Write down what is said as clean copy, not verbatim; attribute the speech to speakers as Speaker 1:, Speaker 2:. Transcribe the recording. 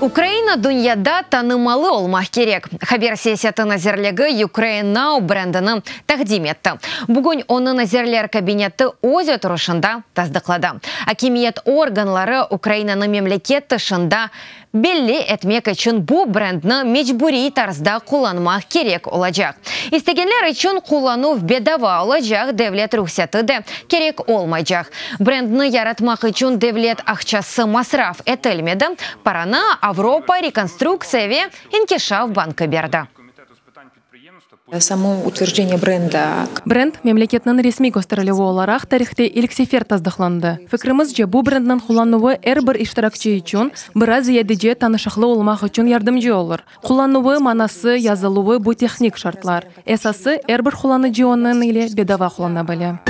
Speaker 1: Ukraina dünyada tanımalı olmaq kerek. Haber siyaseti nazirligi Ukraine Now brendini taqdim etti. Bugün onı Nazirler Kabineti öz oturışında tasdıqladı. Akimiyet organları Ukrainanı memleket tışında belli etmek içün bu brendni mecburiy tarzda qullanmaq kerek olacaq. İstegenler içün qullanuv bedava olacaq, devlet ruhseti de kerek olmaycaq. Brendni yaratmaq içün devlet aqçası masraf etilmedi, paranı Avropa rekonstruktsiya ve inkişaf bankı berdi.
Speaker 2: Samo utverjdeniye brenda.
Speaker 3: Brend, memleketniñ resmiy kösterilüvi olaraq tarihte ilk sefer tasdıqlandı. Fikrimizce, bu brendniñ qullanuvı er bir iştirakçi içün biraz ziyadece tanışıqlı olmaq içün yardımcı olur. Qullanuvı, manası, yazıluvı, bu tehnik şartlar. Esası, er bir qullanıcı onıñ ile bedava qullana bile.